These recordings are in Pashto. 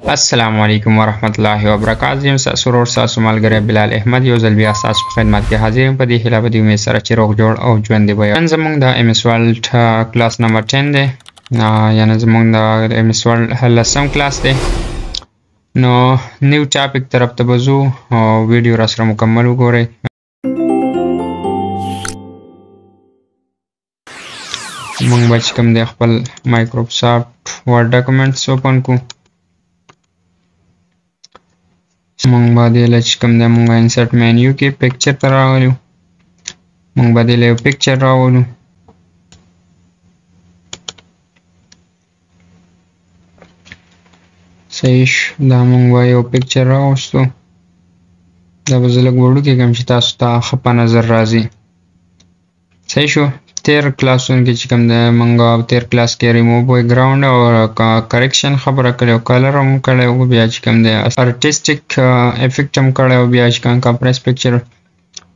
السلام علیکم ورحمت الله وبرکاته. یم ستاسو ورور، ستاسو ملګری بلال احمد، یو ځل بیا ستاسو په خدمت کې حاضر یم، په دې هیله، په دې امید سره چې روغ جوړ او ژوندي به. نن زموږ د MS Word کلاس نمبر 10 دی، یعنی زموږ د MS Word لسم کلاس دی. نو new topic طرف ته به ځو او ویډیو را سره مکمل وګورئ. موږ به چې کوم دی خپل Microsoft Word documents open کو. موږ به دې له چې کوم دی موږ insert menu کې picture ته راغلو، موږ به دې له یو picture راولو. صحیح شو، دا موږ به یو picture راوستو. دا به زه لږ وړوکی کړم چې تاسو ته ښه په نظر راځي. صحیح شو. تیر کلاسونو کې چې کوم دی موږ تیر کلاس کې ریموو بیک ګراوند او correction خبره کړې او color هم کړی او بیا چې کوم دی artistic effect هم کړی او بیا چې کوم compress picture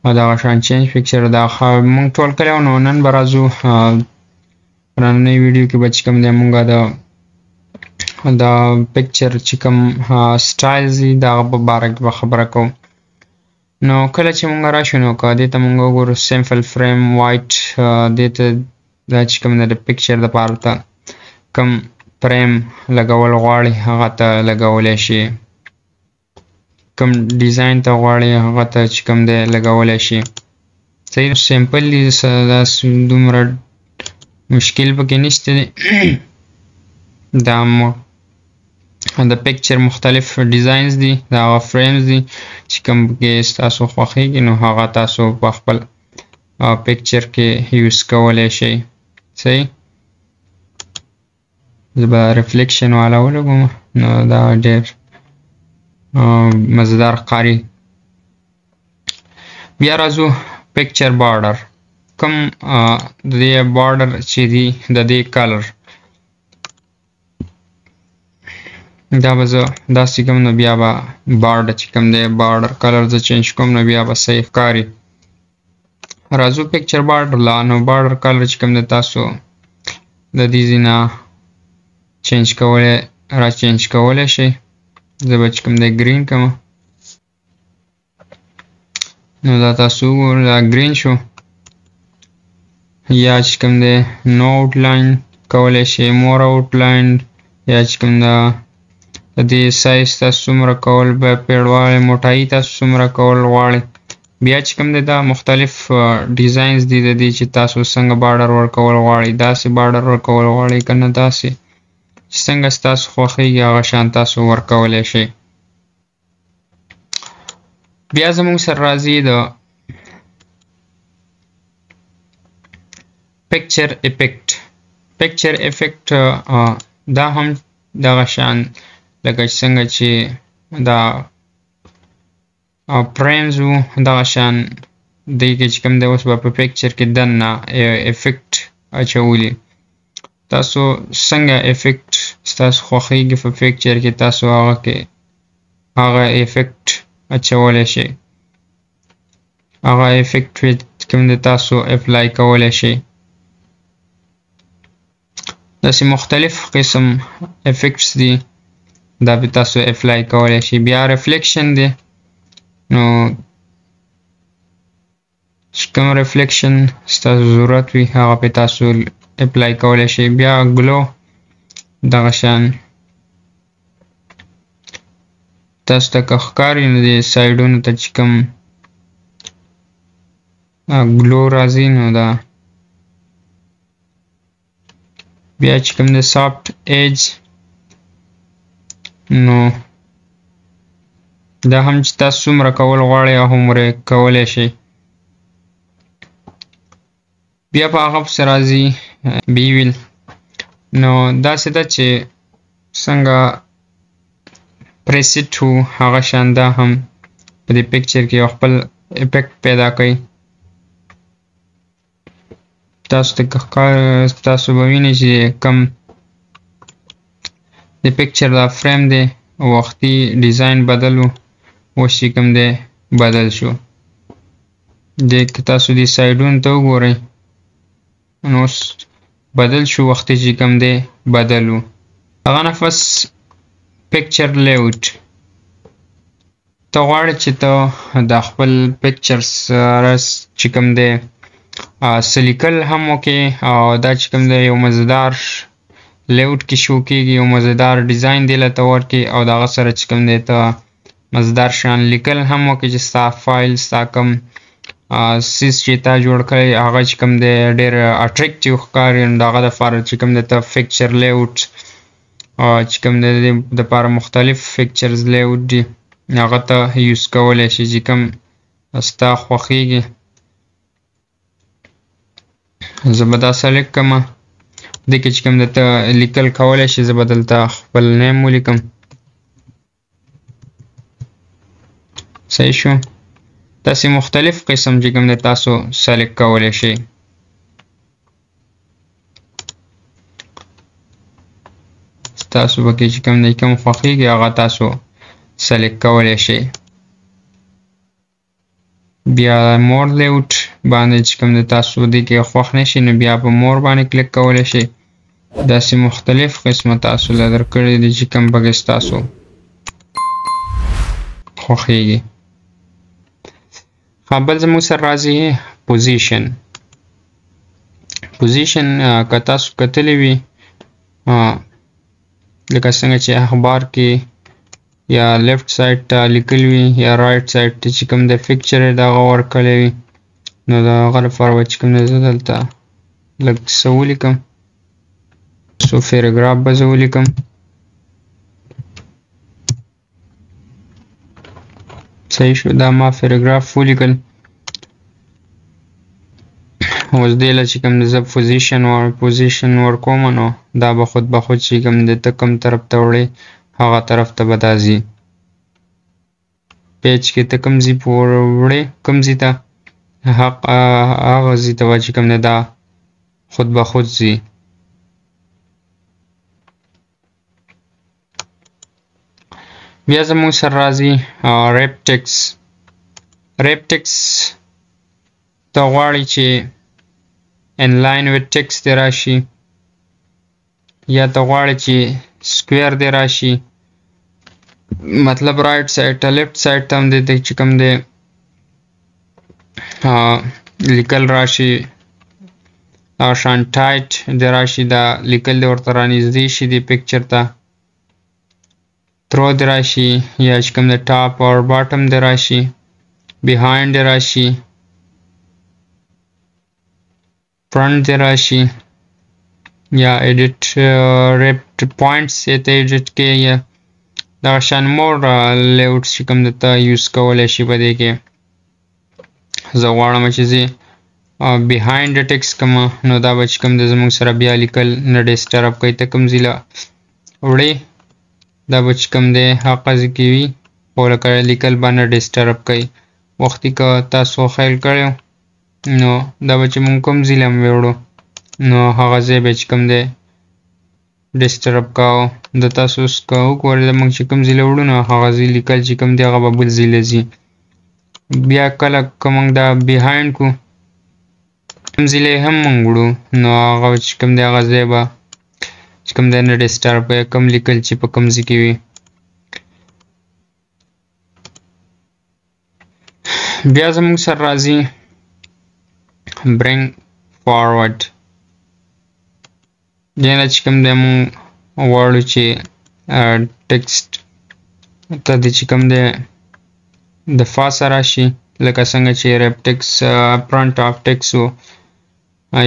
او دغه شان change picture، دا موږ ټول کړی. نو نن به راځو په نننۍ ویډیو کې به چې کوم دی موږ د picture چې کوم styles دي دغه په باره کې به خبره کوو. نو کله چې مونږ راشو، نو که دې ته مونږ وګورو، simple frame white، دې ته دا چې کوم د picture دپاره ته کوم فریم لګول غواړي هغه ته لګولی شي، کوم design ته غواړي هغه ته چې کوم دی لګولی شي. صحیح، simple دي، داسې دومره مشکل پکې نشته دی. دا د picture مختلف designs دي، دا هغه frames دي چې کوم پکې ستاسو خوښیږي نو هغه تاسو په خپل picture کې use کولی شئ. صحیح، زه به reflection والا ولګوم، نو دا ډېر مزیدار ښکاري. بیا راځو picture border. کوم د دې border چې دی د دې color، دا به زه داسې کوم، نو بیا به border چې کوم دی border color زه change کوم، نو بیا به صحیح ښکاري. راځو picture border لا. نو border color چې کوم دی تاسو د دې ځای نه change کولی را change کولی شئ. زه به چې کوم دی green کوم، نو دا تاسو وګورئ دا green شو. یا چې کوم دی no outline کولی شئ، more outline، یا چې کوم ده د دې سایز تاسو څومره کول به پیړوالی موټایي تاسو څومره کول غواړئ. بیا چې کوم دی دا مختلف designs دي د دې چې تاسو څنګه border ورکول غواړئ، داسې border ورکول غواړئ که نه داسې، چې څنګه ستاسو خوښیږي هغه شان تاسو ورکولی شئ. بیا زموږ سره راځي د picture effect. Picture effect دا هم دغه شان لکه چې څنګه چې دا frames وو دغه شان دی کې چې کوم دی اوس به په picture کې دننه effect اچولي. تاسو څنګه effect ستاسو خوښیږي په picture کې تاسو هغه کې هغه effect اچولی شئ، هغه effect چې کوم دی تاسو apply کولی شئ. داسې مختلف قسم effects دي، دا به تاسو apply کولی شئ. بیا reflection دی، نو چې کوم reflection ستاسو ضرورت وي هغه په تاسو apply کولی شئ. بیا glow دغه شان تاسو ته که ښکاري نو دې سایډونو ته چې کوم glow راځي، نو دا بیا چې کوم د soft edge، نو دا هم چې تاسو څومره کول غواړئ هغومره کولی شئ. بیا په هغه پسې راځي bevel. نو داسې ده چې څنګه preset وو هغه شان دا هم په دې picture کې یو خپل effect پیدا کوي. تاسو ته تاسو به وینئ چې کوم د picture دا فریم دی وختي design بدل و، اوس چې کوم دی بدل شو. دې که تاسو دې سایډونو ته وګورئ نو اوس بدل شو، وختي چې کوم دی بدل و. هغه نفس Picture layout، ته غواړې چې ته د خپل picture سره چې کوم دی څه لیکل هم وکړې، او دا چې کوم دی یو مزیدار layout کې شو کېږي، یو مزیدار design دی له ته ورکړي، او د هغه سره چې کوم دی ته مزیدار شیان لیکل هم وکړي چې ستا فایل، ستا کوم څیز چې تا جوړ کړی هغه چې کوم دی ډېر attractive ښکاري. نو د هغه دپاره چې کوم دی ته picture layout چې کوم دی د دپاره مختلف pictures layout دي، هغه ته use کولی شي چې کوم ستا خوښېږي. زه به دا select کړم، دې کې چې کوم دی ته لیکل کولی شي. زه به دلته خپل name ولیکم. صحیح شو. داسې مختلف قسم چې کوم دی تاسو select کولی شئ. تاسو پکې چې کوم دی کوم خوښېږي هغه تاسو select کولی شئ. بیا more layout باندې چې کوم دی تاسو دې کې خوښ نه شي، نو بیا په more باندې کلیک کولی شئ. داسې مختلف قسمه تاسو له درکړي دي چې کوم پکې ستاسو خوښېږي. ښه، بل زموږ سره راځي position. Position که تاسو کتلی وي، لکه څنګه چې اخبار کې یا left side ته لیکل وي یا right side ته چې کوم د picture یې دغه ورکړی وي، نو د هغه لپاره به چې کوم دی زه دلته لږ څه ولیکم، څو paragraph به زه ولیکم. صحیح شو، دا ما paragraph ولیکل. اوس دې له چې کوم دی زه position ورکوم، نو دا به خود به خود چې کوم دی ته کوم طرف ته وړې هغه طرف ته به دا ځي. Page کې ته کوم ځای پورې وړې، کوم ځای ته هغه ځای ته به چې کوم دی دا خود به خود ځي. بیا زموږ سره راځي wrap text. Wrap text ته غواړي چې inline with text دې راشي، یا ته غواړې چې square دې راشي، مطلب right side ته left side ته هم دې ته چې کوم دی لیکل راشي، هغه شان tight دې راشي، دا لیکل دې ورته رانږدې شي دې picture ته، through دې راشي، یا چې کوم دی top او bottom دې راشي، behind دې راشي، front دې راشي، یا edit wrap points یې ته edit کې، یا دغه شان more layouts چې کوم دی ته use کولی شي په دې کې. زه غواړم چې زه behind the text کوم، نو دا به چې کوم دی زموږ سره بیا لیکل نه disturb کوي، ته کوم ځای له وړې دا به چې کوم دی هغه ځای کې وي، خو لکه لیکل به نه disturb کوي. وختي که تاسو خیال کړی نو دا به چې موږ کوم ځای له هم وړو نو هغه ځای به چې کوم دی disturb کاوه. د تاسو اوس که وګورئ د موږ چې کوم ځای له وړو نو هغه ځای لیکل چې کوم دی هغه به بل ځای له ځي. بیا کله که موږ دا behind کو کوم ځای له هم موږ وړو نو هغه چې کوم دی هغه ځای به چې کوم دی نه disturb کوي، کوم لیکل چې په کوم ځای کې وي. بیا زموږ سره راځي bring forward. دې نه چې کوم دی موږ غواړو چې text ته دې چې کوم دی د فاسه راشي، لکه څنګه چې wrap text front of text و،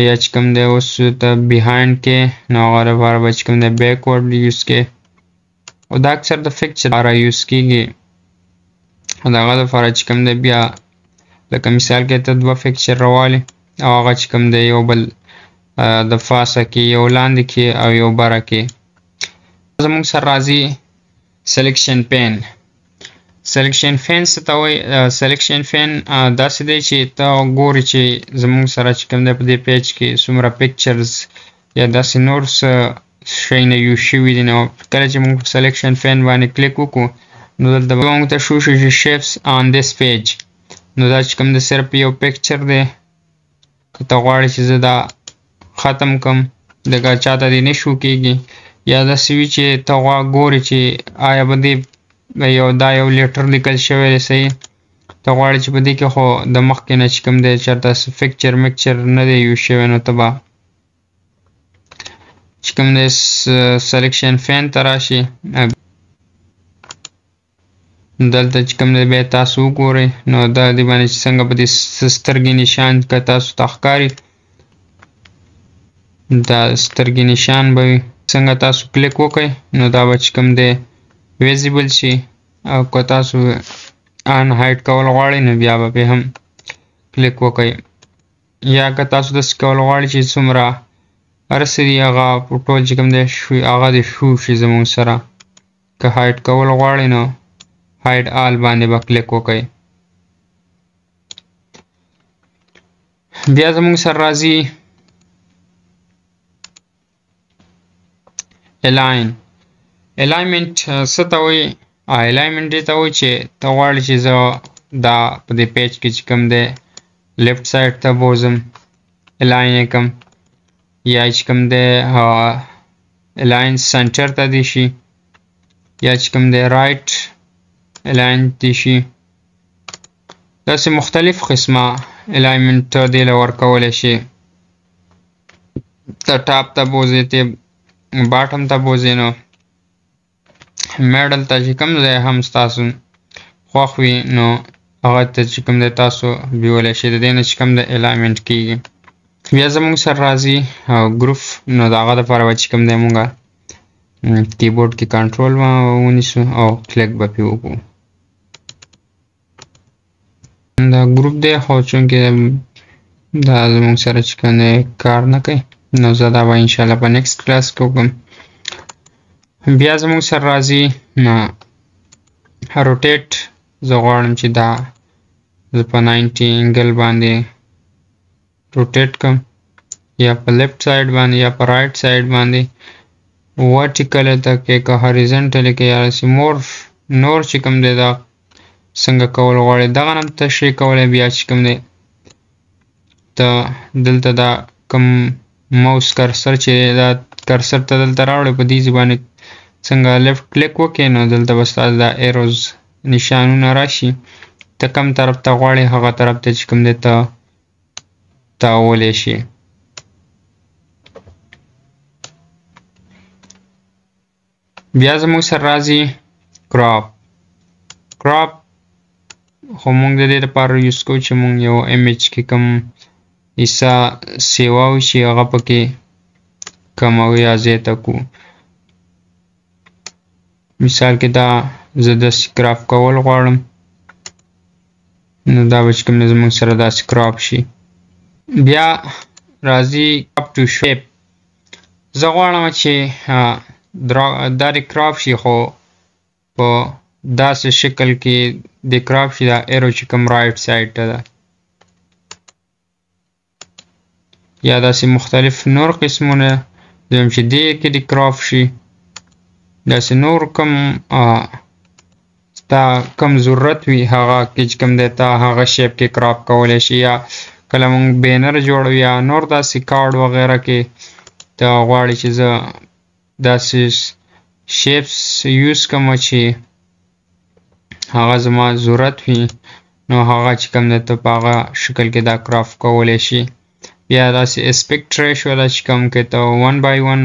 یا چې کوم دی اوس ته behind کې، نو هغه لپاره به چې کوم دی backward use کې، او دا اکثر د picture لپاره use کېږي. او د هغه لپاره چې کوم دی بیا لکه مثال کې ته دوه picture راوالې او هغه چې کوم دی یو بل د فاسه کې، یو لاندې کې او یو بره کې. زموږ سره راځي selection pane. Selection pane څه ته وایي؟ Selection pane داسې دی چې ته ګورې چې زموږ سره چې کوم دی په دې page کې څومره pictures یا داسې نور څه شیونه use شوي دي. نو کله چې موږ selection pane باندې کلیک وکړو نو دلته به موږ ته شو شي چې shapes on this page. نو دا چې کوم دی صرف یو picture دی، که ته غواړې چې زه دا ختم کړم لکه چاته دې نه شو کېږي، یا داسې وي چې ته ګورې چې آیا به دې یو دا یو letter لیکل شوی دی، صحیح، ته غواړې چې په دې کې خو د مخکې نه چې کوم دی چېرته فکچر مکچر نه دی use شوی، نو ته به چې کوم دی selection pane ته راشي، دلته چې کوم دی بیا تاسو وګورئ. نو دا دې باندې چې څنګه په دې سترګې نشان که تاسو ته ښکاري، دا سترګې نشان به وي، څنګه تاسو کلیک وکړئ نو دا به چې کوم دی visible شي، او که تاسو unhide کول غواړئ نو بیا به پرې هم کلیک وکړئ. یا که تاسو داسې کول غواړئ چې څومره هر څه دي هغه ټول چې کوم دی هغه دې شو شي زموږ سره، که hide کول غواړئ نو hide all باندې به کلیک وکړئ. بیا زموږ سره راځي align. Alignment څه ته وایي؟ Alignment دې ته وایي چې ته غواړې چې زه دا په دې page کې چې کوم دی left side ته بوځم align یې کړم، یا چې کوم دی align center ته دې شي، یا چې کوم دی right align دې شي. داسې مختلف قسمه alignment ته دې له ورکولی شي، ته top ته بوځې، ته bottom ته بوځې، نو middle ته چې کوم ځای هم ستاسو خوښ وي نو هغه ته چې کوم دی تاسو بیولی شئ، د دې نه چې کوم دی alignment کیږي. بیا زموږ سره راځي group، نو د هغه دپاره به چې کوم دی موږ کیبورډ کې کنټرول ونیسو او کلیک به پرې وکړو. دا group دی خو چونکې دا زموږ سره چې کوم دی کار نه کوي، نو زه دا به انشاءالله په next class کې وکړم. بیا زموږ سره راځي rotate. زه غواړم چې دا زه په 90 angle باندې rotate کړم، یا په left side باندې یا په right side باندې، vertical ته کې که horizontal کې یا داسې مور نور چې کوم دی دا څنګه کول غواړې دغه هم تشریح کولی. بیا چې کوم دی ته دلته دا کوم mouse cursor چې دا cursor ته دلته راوړې، په دې ځای باندې څنګه left click وکړې نو دلته به ستاسو دا arrows نشانونه راشي، ته کوم طرف ته غواړې هغه طرف ته چې کوم دی ته تاولی شي. بیا زموږ سره راځي crop. Crop خو موږ د دې لپاره use کوو چې موږ یو image کې کوم حصه سیوا وشي هغه پکې کموي یا زیاته کړو. مثال کې دا زه داسې crop کول غواړم، نو دا به چې کوم دی زموږ سره داسې crop شي. بیا راځي crop to shape. زه غواړم چې دا دې crop شي خو په داسې شکل کې دې crop شي، دا arrow چې کوم right side ته ده، یا داسې مختلف نور قسمونه زم چې دې کې دې crop شي، داسې نور کوم ستا کوم ضرورت وي هغه کې چې کوم دی تا هغه shape کې crop کولی شي. یا کله موږ banner جوړو یا نور داسې کارډ وغیره کې ته غواړې چې زه داسې shapes use کوم چې هغه زما ضرورت وي، نو هغه چې کوم دی ته په هغه شکل کې دا crop کولی شي. بیا داسې aspect ratio ده چې کوم کې ته 1 by 1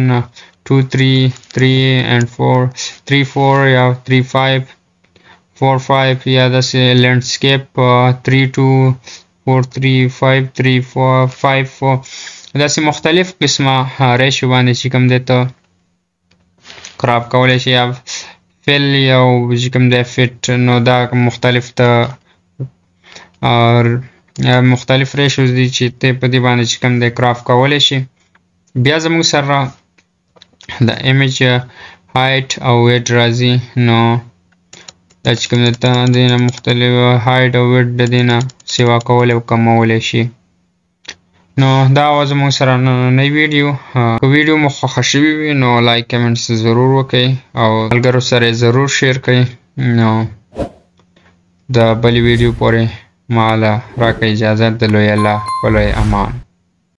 2 3 3 and 4 3 4 یا 3 5 4 5، یا داسې landscape 3 2 4 3 5 3 4 5 4، داسې مختلف قسمه ratio باندې چې کوم دی ته crop کولی شي. یا fill یو چې کوم دی fit، نو دا مختلف ته مختلف ratios دي چې ته په دې باندې چې کوم دی crop کولی شي. بیا زموږ سره د image height او width راځي، نو دا چې کوم دی ته دې نه مختلف height او width د دې نه سیوا کولی او کمولی شي. نو دا وه زموږ سره نننۍ ویډیو. که ویډیو مو خوښه شوې وي نو like comments ضرور وکړئ او ملګرو سره یې ضرور share کړئ. نو د بلې ویډیو پورې ما له راکړئ اجازت، د لوی الله په لوی امان.